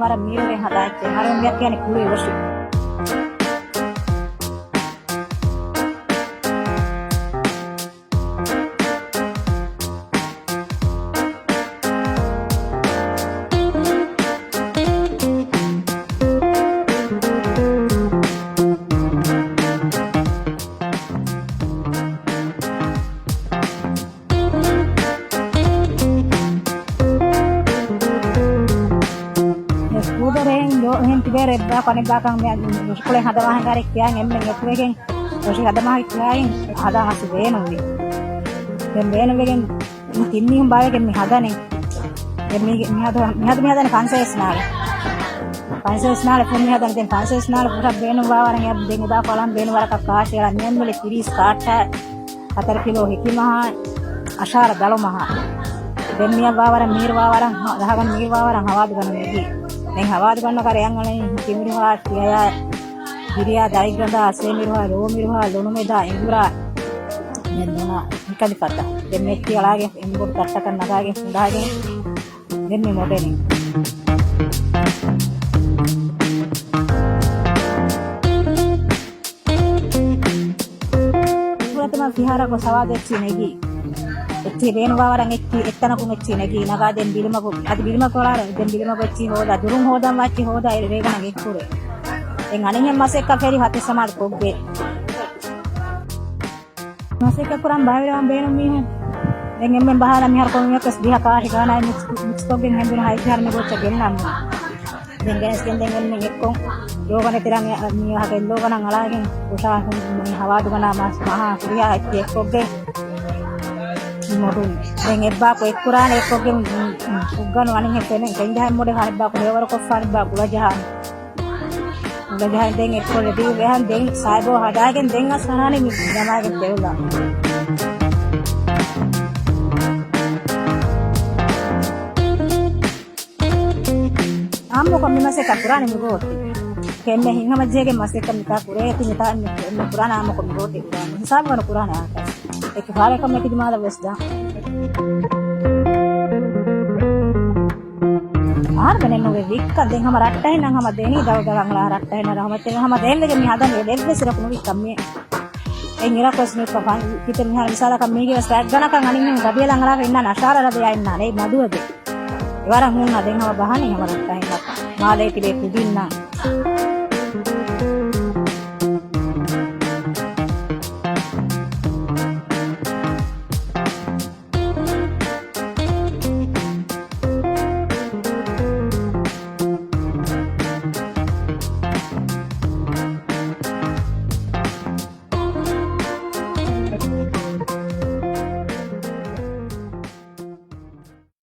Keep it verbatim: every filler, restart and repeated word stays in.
ވަރަށް މީރުވެ ހަދާ އެއްޗެއް. ހަރުން މިއަށް ކިޔަނީ ކުޅު އިވޮށި. ކޫދަރެއިން ލޯ އެހެން ތިބޭ ރެއްބާ ކަނިބާކަން މި ރުޝިކޮޅެއް ހަދަމާހެން ގާރެ ކިޔާން އެންމެން އެކުވެގެން ރުޝި ހަދަމާހެން ކިޔާއިން ހަދާ މަސް ބޭނުންވި. ދެން ބޭނުންވެގެން ތިން މީހުން ބާވެގެން މި ހަދަނީ. ދެން މީ، މިހާދު، މިހާދު މިހަދަނީ ފަންސަވީސް ނާޅެ. ފަންސަވީސް ނާޅެ ފުން މިހަދަނީ. ދެން ފަންސަވީސް ނާޅެ ފުރަށް ބޭނުންވާވަރަށް އެ ދެން އެދާ ފަލަން ބޭނުން ވަރަކަށް ކާށި އަޅަން ނިޔަންވެލި ތިރީސް ކާއްޓާ ހަތަރު ކިލޯ ހެކި މަހާ، އަށާރަ ދަޅު މަހާ. ދެން މިއަށް ވާވަރަށް މީރު ވާވަރަށް ހަ-، ދަހަގަން މީރު ވާވަރަށް ހަވާދު ގަނޑު ނެގީ. ދެން ހަވާދު ގަނޑަކަށް ރެއަށް އަޅަނީ ތިމިރުހާ، ތިޔަޔާ، ދިރިޔާ، ދަރިގަނޑާ، އަސޭމިރުހާ، ލޯމިރުހާ، ލޮނުމެދާ، އެނގުރާ، ދެން ނޫނާ މިކަންތި ފަތަ. ދެން މެއްޗި އަޅާގެން އެންމެ ބޮޑު ތައްޓަކަށް ނަގާގެން ފުނޑާގެން ދެން މި މޮޑެލިން. ފުރަތަމަ ފިހާރަކު ސަވާދު އެއްޗި ނެގީ. އެއްޗި ބޭނުންވާވަރަށް އެއްޗި އެއްތަނަކުން އެއްޗި ނެގީ. ނަގާ ދެން ބިލުމަގު، އަދި ބިލުމަގު ކޮޅާރަ، ދެން ބިލުމަގު އެއްޗި ހޯދާ، ދުރުން ހޯދަން ވާ އެއްޗި ހޯދާ އެ ރޭގަނޑަށް އެއްކުރޭ. ދެން އަނެއްހެން މަސައްކަތް ފެރި ހަތެއް ސަމާލު ކޮށްގެ. މަސައްކަތް ކުރަން ބައިވެރިވާން ބޭނުން މީހުން. ދެން އެންމެން ބަހާލަން މިހާރު ކޮންމެއަކަސް ދިހަ ކާށި ގާނާއި މިކްސް، މިކްސްކޮށްގެން ހެނދުނު ހައިސިހާރު މި ބޮއްޗަށް ގެންނަން. ދެން ގެނެސްގެން ދެން އެންމެން އެއްކޮށް ލޯގަނެ ތެރަށް މީހާގެ ލޯގަނަށް އަޅާގެން ކުށާ ހަވާދުގަނާ މަސް މަހާ ހުރިހާ އެއްޗެއް އެއްކޮށްގެން މޮޑުން. ދެން އެއްބާކު އެއްކުރާނެ އެއްކޮށްގެން އުއްގަނޑު އަނިހެން ފެނެ ކެންޖަހައި މޮޑެ ހަނެއްބާކު ހޭވަރުކޮށްފާނެ އެއްބާ ކުޅަޖަހާނެ. އުނދަގަހަން ދެން އެއްކޮށް ރެޑީ ވެހަން ދެން ސާއިބޯ ހަދާގެން ދެން އަސް ހަނާނީ މި ޖަމާގެން ތެރުލާ. އާއްމުކޮށް މި މަސައްކަތް ކުރާނީ މިގޮތް. ކެންމެ ހިތްހަމަޖެހިގެން މަސައްކަތް މިތާ ކުރޭ ތި މިތާ މި ކުރާނެ އާއްމުކޮށް މިގޮތް ކުރާނީ. ހިސާބު ގަނޑު ކުރާނެ އާކަށް. އެކި ފާރެއްކަމަކި ދިމާލަށް ވެސް ދާ. އަހަރުމެނެއް ނުވެ ވިއްކަން ދެން ހަމަ ރައްޓަހެންނަށް ހަމަ ދެނީ ދަޅު ދަޅަށް އަޅާ ރައްޓަހެންނަށް ރަހުމަތެއް ހަމަ ދޭން ވެގެން މި ހަދަނީ އެއްވެސް އިރަކު ނުވިއްކަން މި އެއް އިރަކު ވެސް ނުވިއްކަ ފަން ކިތައް މިހާރު މިސާލަކަށް މީގެ ވެސް ރަތް ގަނަކަށް އަނިން ރަބިޔަލް އަނގަރާގެ އިންނާނެ އަށާރަ ރަބިޔާ އިންނާނެ އެ މަދުވެގެ އެވަރަށް ހުންނަ ދެން ހަމަ ބަހަނީ ހަމަ ރައްޓަހެންނަށް މާލޭ ތިބޭ ކުދިންނަށް